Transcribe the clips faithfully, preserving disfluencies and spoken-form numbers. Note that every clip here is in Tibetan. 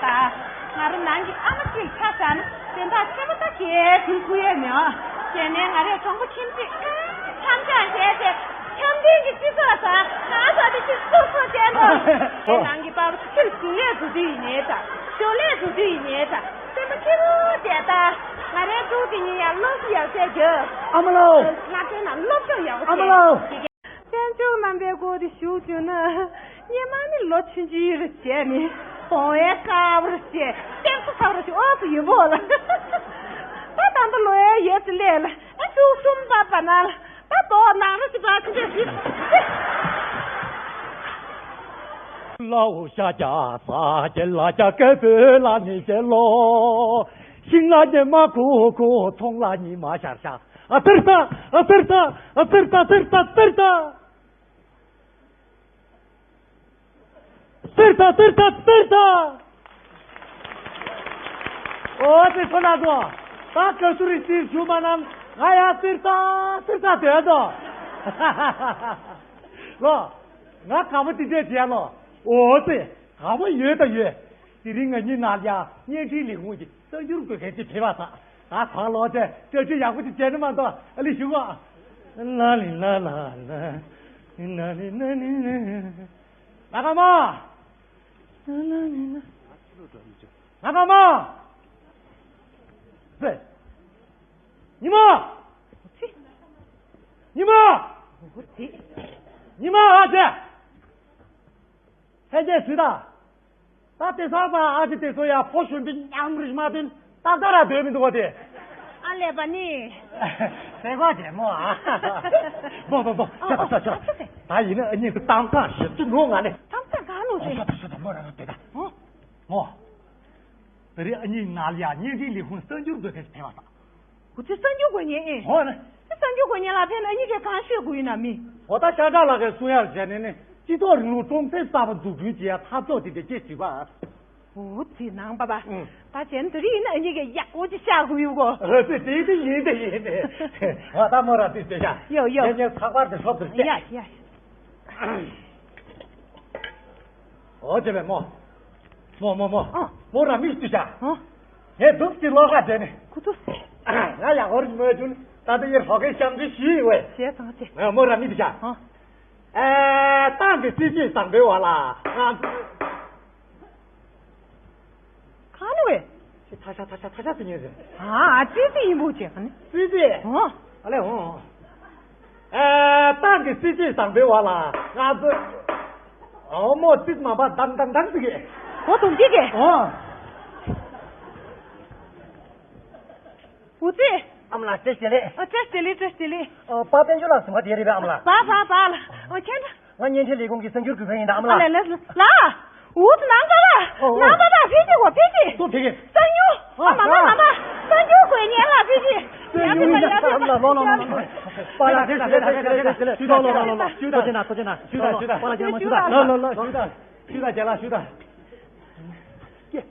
ད་ང་རང་ནང་གི་ཨ་མ་གཅིག་ཆ་བཞག་ན་དོན་དག་ཆེན་པོ་ད་གས་ཁུར་ཁུར་ཡས་མེད། ཨ་དེ་ནས་ང་རས་གྲོང་པ་ཁྱིམ་གཅིག་འཆམ་འཆམ་བྱས་ཏེ་འཆམ་མཐུན་གྱི་སྤྱི་ཚོགས་བཟང་ང་ཚོ་དེ་གཅིག་སོ་སོ་བསྟན་ནོ། དེ་ནང་གི་པ་ཕྱིར་གཟུགས་ལས་འཛུགས་དུས་ཡིན་ནའི་ད་ཞོ་ལས་འཛུགས་དུས་ཡིན་ནའི་ད་སེམས་པ་སྐྱིད་པོ་བསྡད་ད། ང་རའི་ཕྲུ་གུ་དེ་གཉིས་ཡང་སློབ་གསོ་ཡག་ཚད་རྒྱབ། ཨ་མ་ལོ། སློབ་གྲྭའི་ནང་སློབ་སྦྱོང་ཡག་པོ་ཨ་མ་བྱས། ལོ། དཔལ་འབྱོར་རྣམ་པའི་སྐོར་དེ་ཞུ་བཅུག་ན། སྔོན་མ་ནི་ལོ་ཆུང་ཆུང་རེ་བྱས་ནས་གདོང་བའི་དཀར་པོ་རེ་བྱས་སེམས་སུ་ཚ་པོ་རེ་བྱས་ཨོ་ཙི་ཡིན་པོ་ལ། ད་ད་ལྟ་ལོ་ཡས་ཡོད་ཙི་ལས་ལ་ཨ་ཆུ་གསུམ་པ་པ་ན་ལ་ད་དོག་ནག་རེ་ཅི་པ་ཅི་ཅི་ཞིག་ལའོ་ཤ་རྒྱགས་ས་རྒྱལ་ལ་རྒྱ་སྐད་བོད་ལ་ནི་རྒྱལ་ལོ། ཤིང་ལ་ཉི་མ་ཁུ་ཁུ་ཚོང་ལ་ཉི་མ་ཤར་ཤར། ཨ་ཙིར་ཏ། ཨ་ཙིར་ཏ། ཨ་ཙིར་ཏ་ཙིར་ཏ་ཙིར་ཏ། ཙིར་ཏ་ཙིར་ཏ་ཙིར་ཏ། ཨོ་ཙི་ཁོ་ན་དོ། ད་ཀ་སུ་རི་སིར་ཞུ་མ་ནམ་ང་ཡ་ཙིར་ཏ་ཙིར་ཏ་དོད་དོ། ལོ། ང་དགའ་པོ་ཏི་ཏི་བྱས་ལོ། ཨོ་ཙི། དགའ་པོ་ཡོད་ད་ཡོད། དེ་རིང་ང་གཉིས་ནང་ལ་ཡ་བརྙན་འཕྲིན་ལས་ཁུངས་ཀྱི་གསར་འགྱུར་འགོད་མཁན་ཅིག་ཕེབས་པ་དང་། ད་གང་ལོག་དེ་སྐད་ཆ་ཡག་པོ་ཅིག་བྱས་ནི་མ་གཏོགས་ཨ་ལི་ཞུ་གོ། ལ་ལི་ལ་ལ་ལ། ལ་ལི་ལ་ལི་ལ། ལ་ཀ་མ། ལ་ལ་ལི་ལ། ལ་ཀ་མ། ཉི་མ། ཉི་མ། ཉི་མ་ཨ་ཅེ། ལྷན་རྒྱས་གཟིགས་དང་། ད་དེ་སང་ཙང་ཨ་ཅེ་དེ་ཚོ་ཡང་ཕོ་གཞོན་པའི་ཉམས་རིག་མ་བསྟན་ཏག་ཏག་ར་སྡོད་མི་འདུག་ག་དེ། ཨ་ལས་པ་ནི། ཟེར་བ་དེ་མོ་ཨ། མོ་མོ་མོ་ཤ་ད་ཤ་ཤ། ད་ཡིན་ན་ཨ་ཉིད་དུ་གཏམ་བཟང་ཞིག་ཏུ་ནོ་ང་ནི། གཏམ་བཟང་གང་ནོ་ཟེར། ཤ་ད་ཤ་ད་མོ་ར་ར་དེ་ད། མོ། དེ་རིང་ཨ་ཉིད་ནང་ལ་ཡ་བརྙན་འཕྲིན་ལས་ཁུངས་གསར་འགྱུར་འགོད་མཁན་ཞིག་ཕེབས་པ་དང་། འོ་དེ་གསར་འགྱུར་འགོད་མཁན་ཨེ། འོ་ན། དེ་གསར་འགྱུར་འགོད་མཁན་ལ་ཕེབས་ན་ཨ་ཉིད་ཀྱིས་གང་ཤོད་དགོས་ཡིན་ན་མི། འོ་ད་ཤ་ཁྲག་ལགས་ཀྱིས་གསུང་ཡག་བྱས་ནས་ནི་སྤྱི་ཚོགས་རིང་ལུགས་གྲོང་གསེབ་གསར་པ་འཛུགས་སྐྲུན་བྱེད་ཡག་འཐབ་ཕྱོགས་དེ་འདྲ་ཅེས་ཞུས་པ། འོ་དེ་ནང་པ་པ། ཨང་། ད་བྱས་ན་དེ་རིང་ཡིན་ན་ཨ་ཉིད་ཀྱིས་ཡག་པོ་ཅིག་ཤ་དགོས་ཡོད་གོ། འོ་དེ་དེ་དེ་ཡིན་དེ་ཡིན་དེ། འོ་ད་མོ་ར་དེ་དེ་ཤ། ཡོ་ཡོ། ངས་ངས་ཚགས་པར་དེ་ཤོབ་དེར་བཤད། ཡ་ཡ། འོ་དེ་བས་མོ། མོ་མོ་མོ། ཨ། མོ་ར་མི་ཤི་ཤ། ཨ། ངས་འདུག་སེ་ལོག་ག་བསྡད་ནས། ཁུ་ཚུ། ང་ཡག་པོ་རིག་མོད་ཀྱུན་ད་ལྟ་ཡེ་ཧོ་གའི་ཤམ་ཅི་ཤི་ཡི་ཝེ། བྱས་ཙང་ཅི། ང་མོ་ར་མི་ཤི་ཤ། ཨ། ཨེ། ཏང་གི་སྲིད་ཇུས་བཟང་པོའི་འོག་ལ་ང་ཚོ། གང་ནི་ཝེ། ཅི་ཐ་ཤ་ཐ་ཤ་ཐ་ཤ་ཟེར་ཉན་ཟེར། ཨ་ཨ་ཙི་ཙི་ཡིན་པོ་བྱས་ག་ནི། སྲིད་ཇུས། ཨ། ཨ་ལས་འོང་། ཨེ། ཏང་གི་སྲིད་ཇུས་བཟང་པོའི་འོག་ལ་ང་ཚོ། ཨོ་མོ་ཙིག་མ་པ་དང་དང་དང་ཙིག་གེ། འོ་དུང་ཙིག་གེ། ཨོ། འུ་ཙི། ཨ་མ་ལགས་བཀྲ་ཤིས་བདེ་ལེགས། ཨ་བཀྲ་ཤིས་བདེ་ལེགས་བཀྲ་ཤིས་བདེ་ལེགས། ཨོ་པ་དཔལ་འབྱོར་ལགས་ཟིན་པ་དེ་རེད་པས་ཨ་མ་ལགས། པ་པ་པ་ལ། ཨོ་ཁྱེད་འདྲ། ང་བརྙན་འཕྲིན་ལས་ཁུངས་ཀྱི་གསར་འགྱུར་འགོད་མཁན་ཡིན་ད་ཨ་མ་ལགས། ཨ་ལས་ལས་ལ། འུ་ནང་པ་ལ། ཨོ་ནང་པ་ལ་ཕི་ཅི་གོ་ཕི་ཅི། ཏོ་ཕི་གི། གསར་འགྱུར། ཨ་མ་མ་མ་མ། གསར་འགྱུར་འགོད་མཁན་ལ་ཕི་ཅི། ཡ་ཕི་ལ་ཡ་ཕི་ལ། ལོ་ལོ་ལོ་ལོ། པ་ལ་ཕི་ལ་ཕི་ལ་ཕི་ལ་ཕི་ལ། ཞུ་དང་ལོ་ལོ་ལོ་ལོ། ཞུ་དང་ཞུ་དང་ཞུ་དང་ཞུ་དང་ཞུ་དང་། ལོ་ལོ་ལོ་ཞུ་དང་། ཞུ་དང་རྒྱལ་ལགས་ཞུ་དང་། ཀྱེ།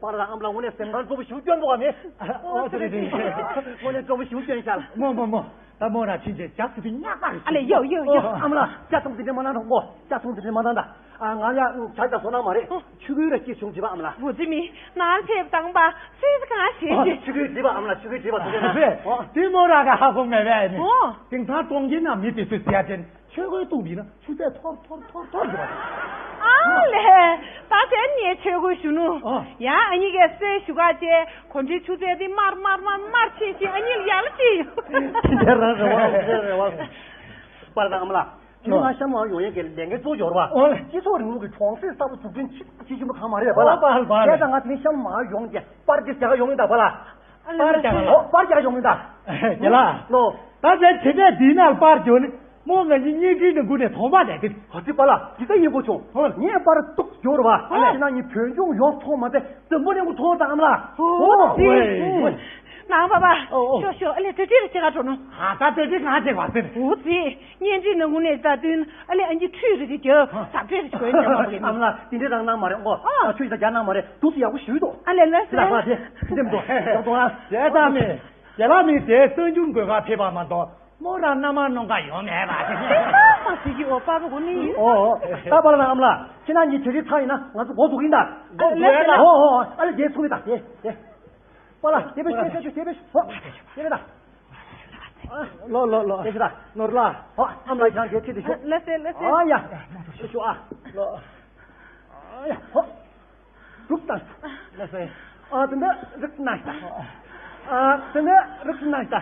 པར་དང་ཨམ་ལ་དངོས་གནས་སེམས་ཁར་གཙོ་བོ་ཞིག་སྐྱོན་འདུག་ག་མེད། ཨོ་ཙི་རེད་རེད། དངོས་གནས་གཙོ་བོ་ཞིག་སྐྱོན་ཤག་ལ། མོ་མོ་མོ། ད་མོ་ར་ཕྱིན་ཆད་ཇ་སུ་དེ་ཉག་པ་རེད། ཨ་ལེ་ཡོ་ཡོ་ཡོ། ཨམ་ལ་ཇ་ཚོང་དེ་འདྲ་མ་གནང་དང་། ཇ་ཚོང་དེ་འདྲ་མ་གནང་དང་། ཨ་ང་ཡ་ཇ་ཇ་བཟོ་གནང་མ་རེད། ཆུ་ཁོལ་ར་སྐྱེས་བྱུང་བྱེད་པ་ཨམ་ལ། འོ་ཙི་མི་ནང་ཕེབས་དང་པ་སུས་གང་བྱེད་ཀྱི། ཆུ་ཁོལ་བྱེད་པ་ཨམ་ལ་ཆུ་ཁོལ་བྱེད་པ་དེ་འདྲ་ན། དེ་མོ་ར་ག་ཧ་གོ་མེད་པས་ནི། ཨོ། དེང་སང་གྲོང་ཁྱེར་ན་མི་དེ་ཚོས་ཟེར་ཡ་དྲན། ཆོས་གོས་གཏུགས་པས་ན་ཆུ་ཚད་འཐོར་འཐོར་འཐོར་འཐོར་འགྲོ་བ་རེད། ཨ་ལས། ད་དེ་ངས་ཆོས་གོས་ཞུ་ནུ། ཨ། ཡང་ཨ་ཉི་གས་གསོལ་ཞུ་ག་བྱས་གོ་འདྲའི་ཆུ་ཚད་དེ་དམར་དམར་དམར་དམར་ཕྱིན་ཕྱིན་ཨ་ཉི་ལ་ཡག་ལ་ཅི་ཡོད། དེ་འདྲ་རང་རེ་བ་རེ་བ། པར་དང་ཨ་མ་ལགས། དེ་ང་གཤམ་མ་ཡོང་ཡས་ཀྱི་ལས་འགན་གཙོ་བོ་ཡོད་རེད་བ། ཨོ་ལེ། སྤྱི་ཚོགས་རིང་ལུགས་ཀྱི་གྲོང་གསེབ་གསར་པ་འཛུགས་སྐྲུན་བྱེད་བྱེད་བཞིན་པ་གང་མ་རེད་པ་ལ། ཨོ་པར་པར། བྱས་ཙང་ང་དེ་རིང་གཤམ་མ་ཡོང་གི་པར་དེ་རྒྱག་ཡོང་གི་ད་པ་ལ། པར་རྒྱག་ལ། ཨོ་པར་རྒྱག་ཡོང་གི་ད། རྒྱལ་ལགས། ལོ། ད་ཆ་བྱེད་འབྲས་འདིའི་ནང་པར་འཇོག་ནི་མོ་ང་གཉིས་བརྙན་འཕྲིན་ནང་སྒུག་ནས་མཐོང་པ་ནས་དེ། ཨ་ཙི་པ་ལ་འདི་ལྟ་ཡིན་པོ་བྱུང་། ཨོ། ངས་པར་གཏུགས་ཡོད་རེད་བ། ཨ་ལས། དེ་ན་ངས་བོད་ལྗོངས་ཡོངས་མཐོང་མ་ཚད་འཛམ་བུ་གླིང་པོ་མཐོང་ཙང་ཨ་མ་ལགས། ཨོ་ཙི། ཨོ་ཙི། ནང་པ་པ། ཨོ་ཨོ། ཤོག་ཤོག་ཨ་ལས་དེ་འདྲ་རེ་ཅི་ག་འགྲོ་ནོ། ཨ་ད་དེ་འདྲ་གང་བྱེད་པ་ཟེར། ཨོ་ཙི། བརྙན་འཕྲིན་ནང་ངུ་ནས་ད་དུས་ཨ་ལས་ཨ་འདི་ཁྲུས་རེ་རེ་རྒྱབ་ཟབ་འདྲེ་རེ་ཞོན་རྒྱབ་པ་རེད། ཨ་མ་ལགས་དེ་འདྲ་རང་གནང་མ་རེད་ཨོ། ཨ་ཁྲུས་ད་རྒྱག་གནང་མ་རེད། འདུག་སེ་ཡག་པོ་ཞུས་འདུག་ཨ་ལས་ལས་ཟེར། ལགས་པ་དེ་འདེམས་འདུག་ཡག་འདུག་ཨ། བྱས་ཙང་ནི་རྒྱལ་ལགས་ནི་དེ་གསར་འགྱུར་འགོད་ག་ཕེབས་པ་མ་གཏོགས་མོ་རང་མནའ་མ་གནང་ག་ཡོང་མེད་པ་དེ། ཟེར་གྱི་འོ་པ་པ་གོ་ནི་ཡིན། ཨོ་ཨོ། ད་པ་ལ་ཨ་མ་ལགས། ཁྱེད་རང་གཉིས་གྲ་སྒྲིག་ཚར་ཡིན་ན་ང་ཚོ་འགོ་འཛུགས་ཡིན་ད། འགོ་འཛུགས་ཡིན་ད། ཨོ་ཨོ། ཨ་ལེ་དེ་ཚུགས་མི་ད་དེ་དེ། པ་ལ་དེ་བས་ཤེས་ཤེས་ཤེས་དེ་བས་ཤོག་དེ་བས་ད། ལོ་ལོ་ལོ། དེ་བས་ད། ནོར་ལ། ཧོ་ཨ་མ་ལགས་ཁྱེད་རང་དེ་ཁྲིད་དེ་ཤོག་ལ་སེ་ལ་སེ། ཨ་ཡ། ཤོག་ཨ། ལོ། ཨ་ཡ་ཧོ། རུག་ཏང་། ལགས་སེ། ཨ་དེ་འདྲ་རུག་ན་ཤ། ཨ་དེ་འདྲ་རུག་ན་ཤ།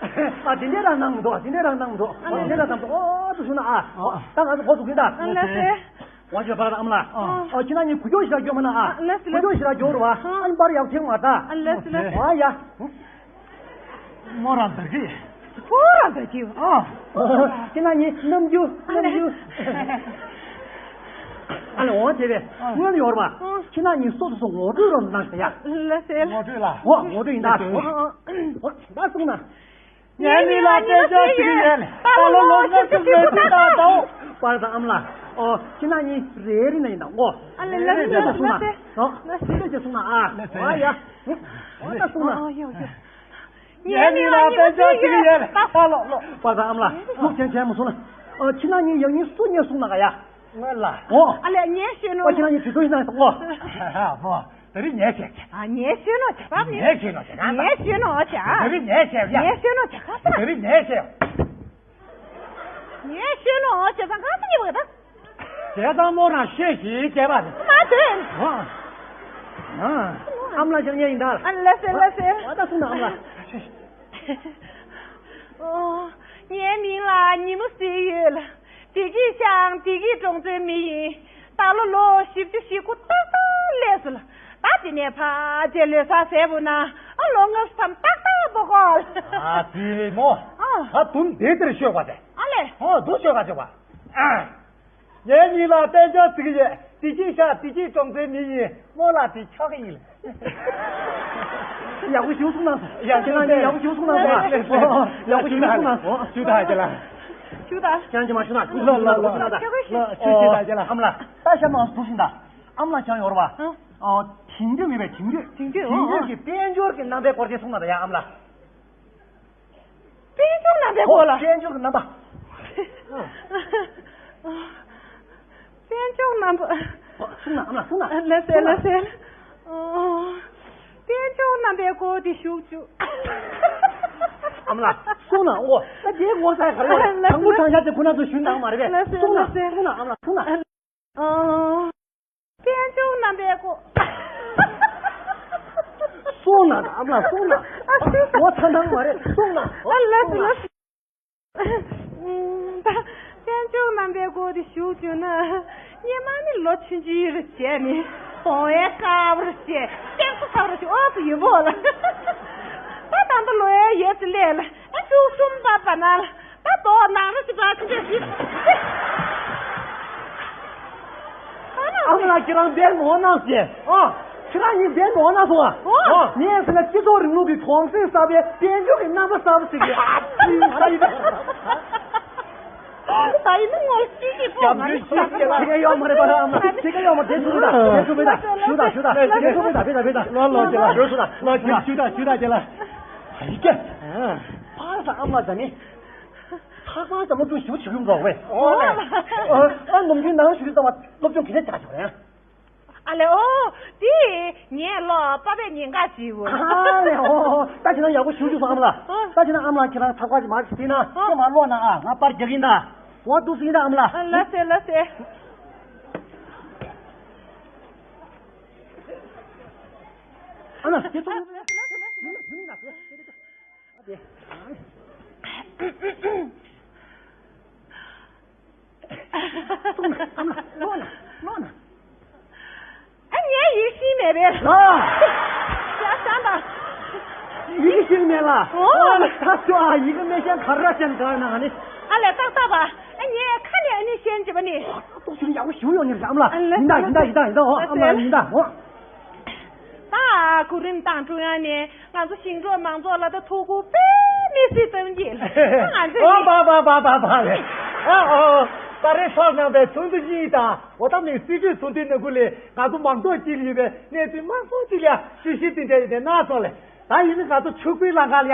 ཨ་དེ་འདྲ་རང་སྣང་མི་འདུག་དེ་འདྲ་རང་སྣང་མི་འདུག་དེ་འདྲ་རང་སྣང་མི་འདུག་ཨོ་དུ་ཤུ་ན་ཨ། ད་ང་ཚོ་གོ་དུ་གིན་ད། ལགས་སེ། ཝ་ཞོ་བར་ཨམ་ལ། ཨ་ཁྱེད་རང་གཉིས་གུ་ཅོ་ཞིག་ལ་འགྱོ་མ་ན་ཨ། ལགས་སེ། གུ་ཅོ་ཞིག་ལ་འགྱོ་རུ་བ། ཨ་ནི་པར་ཡག་ཐེངས་མ་ད། ལགས་སེ་ལགས་སེ། ཨ་ཡ། མོ་རང་འདར་གི། ཁོ་རང་འདར་གི། ཨ། ཁྱེད་རང་གཉིས་རྣམ་འགྱུར་རྣམ་འགྱུར། ཨ་ལེ་འོང་དེ་བས་སྔོན་ཡོར་བ། ཁྱེད་རང་གཉིས་སོ་སོ་སོ་ངོ་སྤྲོད་རོགས་གནང་ཟེར་ཡ། ལགས་སེ། ངོ་སྤྲོད་ལ། འོ་ངོ་སྤྲོད་ཡིན་ད། འོ་ད་གསུངས་ན། ངའི་མིང་ལ་དཔལ་འབྱོར་ཟེར་གྱི་ཡོད། ད་ལོ་ལོ་ཉི་ཤུ་རྩ་དྲུག་ད་འོ། པར་དང་ཨམ་ལ། ཨོ་ཁྱེད་རང་གཉིས་རེ་རེ་ན་ཡིན་ད་ཨོ། ཨ་ལེ་ལ་རེ་རེ་ལ་གསུངས་ན། ཨོ་རེ་རེ་གསུངས་ན་ཨ། ཨོ་ཡ། ཨོ་ད་གསུངས་ན། ཨོ་ཡོ་ཡོ། ངའི་མིང་ལ་དཔལ་འབྱོར་ཟེར་གྱི་ཡོད། ད་ལོ་ལོ། པར་དང་ཨམ་ལ་ལུག་ཆེན་ཆེན་མོ་གསུངས་ན། ཨོ་ཁྱེད་རང་གཉིས་ཡང་གཉིས་སུ་གཉིས་གསུངས་ན་ག་ཡ། སྔོན་ལ། ཨོ། ཨ་ལེ་ངས་ཤོད་ནོ། ཨོ་ཁྱེད་རང་གཉིས་དུས་ཚོད་ཡིན་ན་ཨོ། ཧ་ཧ་ཨོ། དེ་རིང་ངས་བཤད་ཀྱི། ཨ་ངས་ཤོད་ནོ་བྱ་བ་ནི། ངས་ཤོད་ནོ་བྱ་ག་ངས་ཤོད་ནོ་བྱ། དེ་རིང་ངས་བཤད་ཡ། ངས་ཤོད་ནོ་བྱ་ག་དེ་རིང་ངས་བཤད། ངས་ཤོད་ནོ་བྱ་ས་ག་ས་ཉི་བ་ད། བྱས་ཙང་མོ་རང་ཤེས་ཤིག་བྱས་པ་རེད། མ་དེ། ཨ་ཨམ་ལགས་ཀྱང་ཉན་ཡིན་ད། ཨ་ལ་སེ་ལ་སེ། ཨ་ད་གསུང་ན་ཨམ་ལགས། ཨོ། ངའི་མིང་ལ་ཉི་མ་ཟེར་ཡོད་ལ། བདེ་སྐྱིད་ཤང་བདེ་སྐྱིད་གྲོང་ཚོའི་མི་ཡིན། ད་ལོ་ལོ་བཞི་བཅུ་ཞེ་དགུ་ཏག་ཏག་སླེབས་སོང་ལ། ད་དེ་ནས་ཕར་རྗེས་ལོས་ས་ཟས་བུ་ན་ཨ་ལོ་ལྔ་བཅུ་ཐམ་ཏག་ཏག་འབོ་གོ་ལ། ཨ་ཙི་མོ། ཨ། ད་དུང་དེ་དེར་ཤོད་པ་དེ། ཨ་ལེ། ཨོ་དུ་ཤོད་ག་ཤོད་པ། ཨ། ངའི་མིང་ལ་དཔལ་འབྱོར་ཟེར་གྱི་ཡོད། བདེ་སྐྱིད་ཤག་བདེ་སྐྱིད་གྲོང་ཚོའི་མི་ཡིན། སྔོན་ལ་དེ་ཆགས་ཀྱི་ཡིན། ཡག་པོ་ཞིག་གསུངས་གནང་སོང་། ཡག་ཁྱེད་རང་གཉིས་ཡག་པོ་ཞིག་གསུངས་གནང་སོང་། ཡག་པོ་ཞིག་གསུངས་གནང་སོང་། ཞུ་དང་ཁྱེད་ལ། ཞུ་དང་། ཁྱེད་རང་གཉིས་མ་ཞུ་ན་ཞུ་ལ་ལ་ལ་ལ་ཞུ་ཞུ་དང་ཁྱེད་ལ། ཨམ་ལ་ད་ཤ་མང་སུ་ཞིག་དང་། ཨམ་ལ་ཅང་ཡོར་བ། ཨ། དེང་དུས་མེད་པའི་དེང་དུས། དེང་དུས། དེང་དུས་ཀྱི་དཔལ་འབྱོར་གྱི་རྣམ་པའི་སྐོར་ཅིག་གསུངས་གནང་དང་ཡ་ཨམ་ལ། དཔལ་འབྱོར་རྣམ་པའི་སྐོར་ལ། དཔལ་འབྱོར་གྱི་རྣམ་པ། དཔལ་འབྱོར་རྣམ་པ། གསུངས་ན་ཨ་མ་གསུངས་ན། ལགས་སེ་ལགས་སེ། དཔལ་འབྱོར་རྣམ་པའི་སྐོར་དེ་ཞུགས་བཅུག་ཨ་མ་ལགས་གསུངས་ན་ཨོ་ད་དེའི་ངོ་ཚ་ག་རེ་ཡོད། ལགས་སེ། དང་པོ་དྲང་བཞག་དེ་ཁོ་ན་ཚོ་ཞུས་གནང་མ་རེད་པས། ལགས་སེ་གསུངས་ན་ལགས་སེ། གསུངས་ན་ཨ་མ་ལགས་གསུངས་ན། ཨ། དཔལ་འབྱོར་རྣམ་པའི་སྐོར། གསུངས་ན་ཨ་མ་ལགས་གསུངས་ན། ཨ་ཤི། ངོ་ཚ་གནང་མ་རེད་གསུངས་ན། ཨ་ལགས་སེ་ལགས་སེ། ད་དཔལ་འབྱོར་རྣམ་པའི་སྐོར་དེ་ཞུ་བཅུག་ན། སྔོན་མ་ནི་ལོ་ཆུང་ཆུང་རུ་བྱས་ནས་གདོང་ཡང་དཀར་པོ་རུ་བྱས་སྟེགས་སུ་ཚ་རུ་བྱས་ཨོ་ཙི་ཡོད་པོ་ལ། ད་ད་ལྟ་ལོ་ཡང་ཡོད་ཙི་ལས་ལ་ཨ་བཅུ་གསུམ་པ་བར་ན་ལ། ད་དོ་ནང་རུ་ཅི་པ་ཅི་འདྲ་ཞིག་ཨ་མ་ལགས་ཁྱེད་རང་བདེ་མོ་གནང་ཟེར། ཨ། ཁྱེད་རང་གཉིས་བདེ་མོ་གནང་སོང་ཨ། ཨ། ངས་ཟེར་ན་སྤྱི་ཚོགས་རིང་ལུགས་ཀྱི་གུང་སེང་གསར་པའི་དཔལ་འབྱོར་གྱི་རྣམ་པ་གསར་པ་ཞིག་རེད། ཨ་ཙི་ད་ཡིན་ད་ཡིན་ན་ངོ་ལ་སྐྱིད་ཀྱི་ཐོག་མ་རེད། ཁྱེད་ཀ་ཡོད་མ་རེད་པ་ཨ་མ་ཁྱེད་ཀ་ཡོད་མ་རེད། ཞུ་ད་ཞུ་ད་ཞུ་ད་ཞུ་ད་ཞུ་ད་ཞུ་ད་ཞུ་ད་ལོ་ལོ་ཅི་ལ་ཞུ་ད་ཞུ་ད་ཞུ་ད་ཞུ་ད་ཞུ་ད་ཅི་ལ་ཡི་གེ་ཕ་ས་ཨ་མ་ད་ནི། ཚགས་པར་དང་སློབ་སྦྱོང་ཞིབ་ཞིབ་ཡོང་འགྲོ་བས། ཨོ་ལེ། ཨ་ནམ་རྒྱུན་ནང་ཞུ་ཙམ་པ་སློབ་སྦྱོང་གི་ལས་བྱ་ཆོག་རེད། ཨ་ལེ་ཨོ། དེ་ངས་ལོ་པ་པའི་ཉིན་ག་བྱིའུ། ཨ་ལེ་ཨོ། ད་ཁྱེད་རང་ཡག་པོ་ཞུ་ཞུ་སོང་ཨ་མ་ལགས། ཨོ། ད་ཁྱེད་རང་ཨ་མ་ལགས་ཁྱེད་རང་ཚགས་པར་ཅིག་མར་ཅིག་བྲིས་ན་ཨོ། ཁྱེད་མར་ཀློག་ན་ཨ་ང་པར་རྒྱག་གིན་ད། འོ་འདུག་སེ་ཡིན་ད་ཨ་མ་ལགས། ལགས་སེ་ལགས་སེ། ཨ་ན་དེ་ཚོ། ཨ་དེ། ཨ་ལོ་ན་ལོ་ན། ཨ་ངས་ཡིག་ཤེས་མེད་པས། ལ། ཡ་ཤ་ན། ཡིག་ཤེས་མེད་ལ། ཨོ། ཨ་ལ་ད་ཚོ་ཨ་ཡིག་མེད་ཤ་ག་ར་ཅན་ག་ན་ནི། ཨ་ལས་ཏག་ཏག་པ། ཨ་ངས་ཁ་ནས་ཨ་ནི་ཤེས་བྱེད་པ་ནི། ཏོག་ཅིག་ཡག་པོ་ཞུ་ཡོང་ནི་རེད་ཨ་མ་ལ། ཨ་ལ་ཡིན་ད་ཡིན་ད་ཡིན་ད་ཡིན་ད་ཨོ་ཨ་མ་ལ་ཡིན་ད་ཨོ། ད་གོ་རིམ་ཏང་ཀྲུང་དབྱང་ནས་ང་ཚོ་ཞིང་འབྲོག་མང་ཚོགས་ལ་ད་ཐུགས་ཁུར་དཔེ་མི་སྲིད་གཏོང་གི་ང་ཚོས་ཨ་ནི། པ་པ་པ་པ་པ་ལེ། ཨ་ཨོ། ད་རེས་ཧྲོག་ནང་པའི་ཚོགས་འདུ་གཉིས་དང་འོ་ད་ནི་སྲིད་གྲོས་ཚོགས་འདུའི་ནང་ཁུལ་ལས་ང་ཚོ་མང་ཚོགས་ཀྱི་ལས་པའི་གནས་ཚུལ་མང་སོང་ཅིག་ལ་ཞུ་ཞིབ་དེ་འདྲ་ཡིན་ཏེ་གནང་སོང་ལེ། ད་ཡིན་ནི་ང་ཚོ་ཆུ་ཁོལ་ལ་འགག་ལ་ཡ།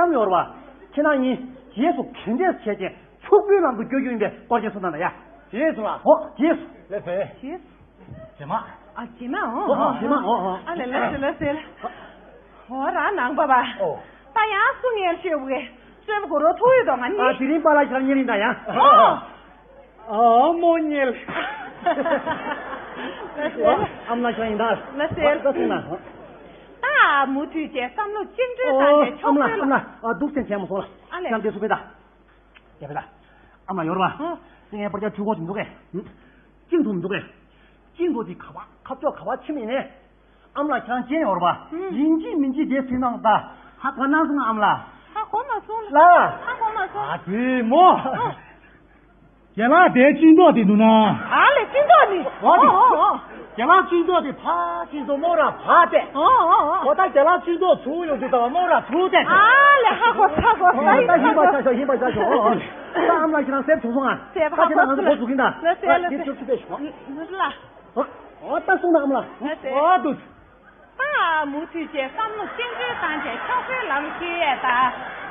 ལྕམ་ཡོད་རེད་པ། ཁྱེད་རང་གཉིས་རྗེས་སུ་ག་འདྲས་བྱས་རྗེས་ཕྱུག་པོའི་ལམ་དུ་བསྐྱོད་རྒྱུ་ཡིན་པའི་སྐོར་ཅིག་གསུངས་དང་ད་ཡ། རྗེས་སུ་ལ། ཨོ་རྗེས་སུ། ལགས་སེ། རྗེས་སུ། རྗེས་མ། ཨ་རྗེས་མ། ཨོ་ཨོ་རྗེས་མ། ཨོ་ཨོ། ཨ་ལེ་ལགས་སེ་ལགས་སེ། ཨོ་རང་ནང་པ་པ། ཨོ། ད་ཡང་སུ་ངལ་ཤོས་བུ་གེ་སོན་གོ་རོ་ཐུག་ཡོད་དོ་ང་ནི། ཨ་དེ་རིང་པཱ་ལགས་ཁྱེད་རང་གཉིས་རིང་ད་ཡ། ཨོ། ཨ་མོ་ཉལ། ཨ་མ་ལགས་ཁྱེད་རང་ཡིན་ད། ལགས་སེ། ད་སོང་ན། ད་མུ་མཐུད་བྱས་བསམ་བློ་གཅིག་འགྲིལ་བཏང་ནས་ཨོ་ཨ་མ་ལགས། ཨ་མ་ལགས། ཨ་མ་ལགས། ཨ་འདུག་སེ་བྱས་མ་སོང་ལ། ཨ་ལེ། ཁྱེད་རང་དེ་སུ་བས་ད། ཡ་བས་ད། ཨ་མ་ལགས་ཡོད་རེད་པ། ཨོ། དེ་ངའི་པར་རྒྱག་འཕྲུལ་འཁོར་དེ་འདུག་གས། ཅིང་འདུག་མི་འདུག་གས། ཅིང་འདུག་དེ་ག་བ་ཁ་ཕྱོགས་ག་བ་ཕྱིན་ཡིན་ནས། ཨ་མ་ལགས་ཁྱེད་རང་མཇལ་ཡོད་རེད་པ། ཨུམ། ཡིན་གཅིག་མིན་གཅིག་དེ་ཚིག་གནང་ད། ཧ་གོ་གནང་སོང་ཨ་མ་ལགས། ཧ་གོ་མ་སོང་ལ། ལ། ཧ་གོ་མ་སོང་། ཨ་དེ་མོ། ཨོ། རྒན་ལགས་དེ་ཅིང་ཏོག་དེ་འདུག་ན། ཨ་ལེ་ཅིང་ཏོག་ནི། ཨོ་དེ། ཨོ་ཨོ་ཨོ། རྒན་ལགས་ཅིང་ཏོག་དེ་ཕ་ཅིང་ཏོག་མོ་ར་ཕ་དེ། ཨོ་ཨོ་ཨོ། ཨོ་ད་རྒན་ལགས་ཅིང་ཏོག་ཚུར་ཡོང་དུས་ད་བ་མོ་ར་ཚུར་དེ། ཨ་ལེ་ཧ་གོ་ཧ་གོ། ཨོ་ད་ཡིན་པ་ཆ་ཤོག་ཡིན་པ་ཆ་ཤོག་ཨོ་ཨོ། ད་ཨ་མ་ལགས་ཁྱེད་རང་སེམས་བྱུང་སོང་ཨ། སེམས་ད་ཁྱེད་རང་ང་ཚོ་འགོ་འཛུགས་ཀྱིན་ད། ལ་སེ་ལ་ཨ་སེ། དེ་ཅོག་ཅིག་པས་ཤོག་ལ། ཨོ་ད་སོང་ན་ཨ་མ་ལགས། ལ་སེ། ཨོ་འདུག་ད་མུ་མཐུད་བྱས་བསམ་བློ་གཅིག་འགྲིལ་བཏང་བྱས་ཕྱོགས་སེ་ལམ་ཁྱེར་ཡས་ད།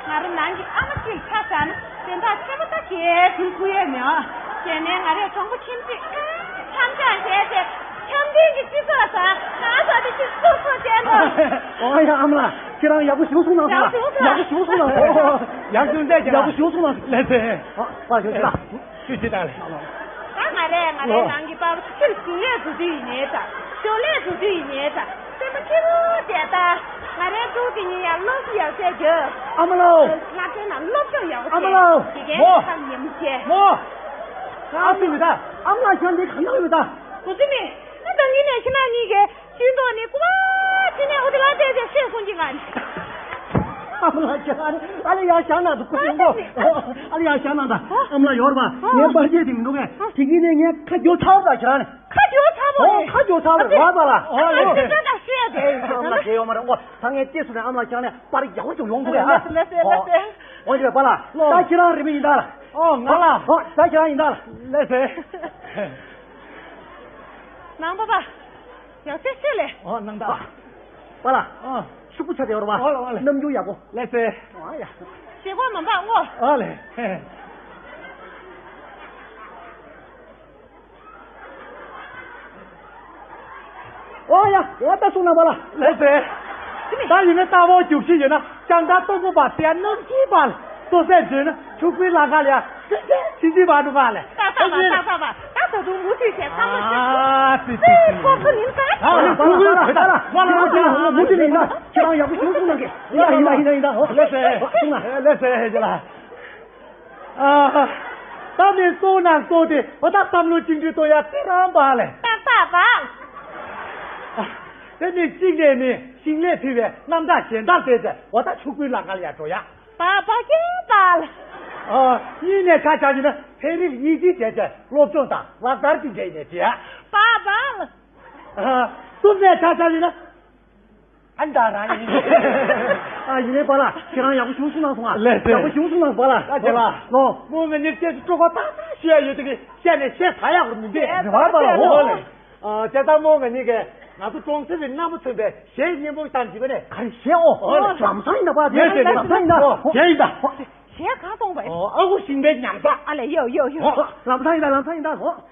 ང་རང་ནང་གི་ཨ་མ་གཅིག་ཆ་བཞག་ན་དོན་དག་ཆེན་པོ་ད་གས་ཐུག་ཐུག་ཡས་མེད་ཨ། བྱས་ནས་ང་རས་གྲོང་པ་ཁྱིམ་གཅིག་འཆམ་འཆམ་བྱས་བྱས་འཆམ་མཐུན་གྱི་སྤྱི་ཚོགས་ས་ང་ས་དེ་གཅིག་སོ་སོ་བྱས་ནོ། ཨོ་ཡ་ཨ་མ་ལགས་ཁྱེད་རང་ཡག་པོ་ཞིག་གསུངས་གནང་སོང་ལ། ཡག་པོ་ཞིག་གསུངས་གནང་སོང་། ཡག་ཞུ་འདས་ཀྱི་ཡག་པོ་ཞིག་གསུངས་གནང་སོང་། ལགས་སེ། ཨ་པ་ཞུ་ཅི་ལ། ཞུ་ཅི་ད་ལས། ད་ང་རས་ང་རའི་ནང་གི་པར་ཕྱིར་ཞུ་ལས་འགྲོ་དུས་ཡིན་ནའི་ད། ཞོ་ལས་འགྲོ་དུས་ཡིན་ནའི་ད། སེམས་པ་སྐྱིད་པོ་བྱས་ད། ང་རའི་ཕྲུ་གུ་དེ་གཉིས་ཡང་སློབ་གསོ་ཡག་ཤོས་རྒྱོབ། ཨ་མ་ལོ། སློབ་གྲྭའི་ནང་སློབ་སྦྱོང་ཡག་པོ་བྱས། ཨ་མ་ལོ། དགེ་རྒན་མོ། ཁམས་ཉེ་མོ་བྱས། མོ། ཨ་སྲིད་མི་ད། ཨ་མ་ལགས་ཁྱོད་འདི་ག་ནང་ཡོད་ད། གོ་སྲིད་མི། ད་ད་ངི་ནས་ཁྱི་ནག་གཉིས་ཀས། ཤིང་ཏོག་ནི་ཀུ་བ་ཁྱི་ནས་འོ་དེ་ལ་བལྟས་ཏེ་ཤེས་སོང་གི་ང་ནི། ཨ་མ་ལགས་ཁྱེད་རང་ཨ་ལེ་ཡར་བཞག་ན་འདུག་གོ་ཡོང་གོ། ཨ་ལེ་ཡར་བཞག་ན་ད། ཨ་མ་ལགས་ཡོད་རེད་པ། ངའི་པར་ཆས་དེ་མི་འདུག་གས། དེ་གིན་ནས་ངས་ཁ་རྒྱོབ་ཚར་བ་ད་ཁྱེད་རང་ནི། ཁ་རྒྱོབ་ཚར་བ་ཨོ་རེད། ཁ་རྒྱོབ་ཚར་བ་རེད་པ་ལ། ཨོ་ཨ་ལེ། དེ་ད་ད་ཤེས་ཡ་དེ། ཨ་མ་ལགས་ཁྱེད་ཡོང་མ་རེད་ཨོ། ད་ངས་ལྟས་སོང་ནས་ཨ་མ་ལགས་ཁྱེད་རང་ནས་པར་ཡག་པོ་ཅིག་ཡོང་འདུག་གས་ཨ། ལགས་སེ་ལགས་སེ། ཨོ་ཅི་རེད་པ་ལ། ད་ཁྱེད་རང་རེད་པ་ཡིན་ད་ལ། ཨོ་ང་ལ། ཨོ་ད་ཁྱེད་རང་ཡིན་ད་ལ། ལགས་སེ། ནང་པ་པ། ཡག་ཤོས་ཤོས་ལས། ཨོ་ནང་ད། པ་ལ། ཨ། ཤུགས་པོ་ཆ་དེ་བར་བ། ཨོ་ལ་ཨོ་ལ། རྣམ་འགྱུར་ཡག་པོ། ལགས་སེ། ཨོ་ཡ། ཞེ་པོ་མ་འབག་ངོ་། ཨོ་ལེ། ཨོ་ཡ། ཨོ་ད་སོང་ན་པ་ལ། ལགས་སེ། ད་ཡིན་ན་ལྟ་བ་རྒྱུགས་ཤིག་ཡོད་ན། ལྕང་སྟག་སྟོང་པོ་བ་སྟེ་ནམ་གྱི་བ་ལ་ལྟོ་ཟས་འདོད་ན་ཕྱུག་པོའི་ལ་ཁ་ལ་ཡ། ཅི་ཅི་བ་འདུག་ག་ལེ། ཏག་ཏག་བ་ཏག་ཏག་བ་ད་ད་དུང་མུ་མཐུད་བྱས་བསམ་བློ་ཞིབ་ཏུ། ཨ་ཙི་ཙི་ཙི། ཁོ་ཁོ་ཡིན་ད། ཨ་ལེ་ཁོ་ཁོ་ཡིན་ད། ཁོ་ཁོ་ཡིན་ད། ཁྱེད་རང་ཡག་པོ་ཞིག་གསུངས་གནང་གི། ཡིན་ད་ཡིན་ད་ཡིན་ད་ཡིན་ད། ཨོ་ལེ་སེ། ཨོ་གསུངས་ན། ལེ་སེ་ཡ་ལ། ཨ། ད་ནི་སོང་ན་སོང་སྟེ་འོ་ད་བསམ་བློ་གཅིག་འགྲིལ་གཏོང་ཡ་དེ་རང་བ་ལེ། ཏག་ཏག་བ། ཨ། དེ་ནི་གཅིག་ནས་ནི་ཞིང་ལས་ཕུལ་བའི་རྣམ་གྲངས་གཞན་དག་བལྟས་ཏེ་འོ་ད་ཕྱུག་པོའི་ལ་ཁ་ལ་ཡ་འགྲོ་ཡ། བ་བ་ཀྱང་བ་ལ། ཨ། གཉིས་ནས་ཆ་བཞག་ཡིན་ན་ཚན་རིག་ཡིད་ཆེས་བྱས་ཏེ་སློབ་སྦྱོང་དང་ལག་བསྟར་གྱི་འབྲེལ་ནས་བྱས། བ་བ་ལ། ཨ། གསུམ་ནས་ཆ་བཞག་ཡིན་ན། ཨ་ད་རང་ཡིན། ཨ་ཡིན་ནའི་པ་ལ་ཁྱེད་རང་ཡག་པོ་ཞིག་གསུངས་གནང་སོང་ང་། ལགས་སེ། ཡག་པོ་ཞིག་གསུངས་གནང་སོང་པ་ལ། ཨ་ཁྱེད་ལ། ལོ། མོ་ང་གཉིས་སྐད་ཆ་སྤྲོ་པོ་ཏག་ཏག་ཤོད་ཡ་ཡོད་དེ་གི་བཤད་ནས་བཤད་ཚར་ཡག་པོ་མི་འདུག་རེད་བ་པ་ལ། ཨོ་ལེ། ཨ་བྱས་ཙང་མོ་ང་གཉིས་ཀས་ང་ཚོ་ཀྲོང་གསར་བའི་རྣམ་པ་མཚོན་པའི་གཞས་སྙན་པོ་བཏང་བྱིས་པ་ནས། ག་རེ་གཞས་ཨོ། ཨོ་ལེ། ལམ་སང་ཡིན་ད་པ། ལགས་སེ་ལམ་སང་ཡིན་ད། ཨོ་གཞས་ཡིན་ད། གཞས་གང་གཏོང་པ་ཡིན། ཨོ་ཨ་ཁུ་ཞིང་པའི་ཉམས་ཆག་ཨ་ལེ་ཡོ་ཡོ་ཡོ། ཨོ་ལམ་སང་ཡིན་ད་ལམ་སང་ཡིན་ད་ཨོ།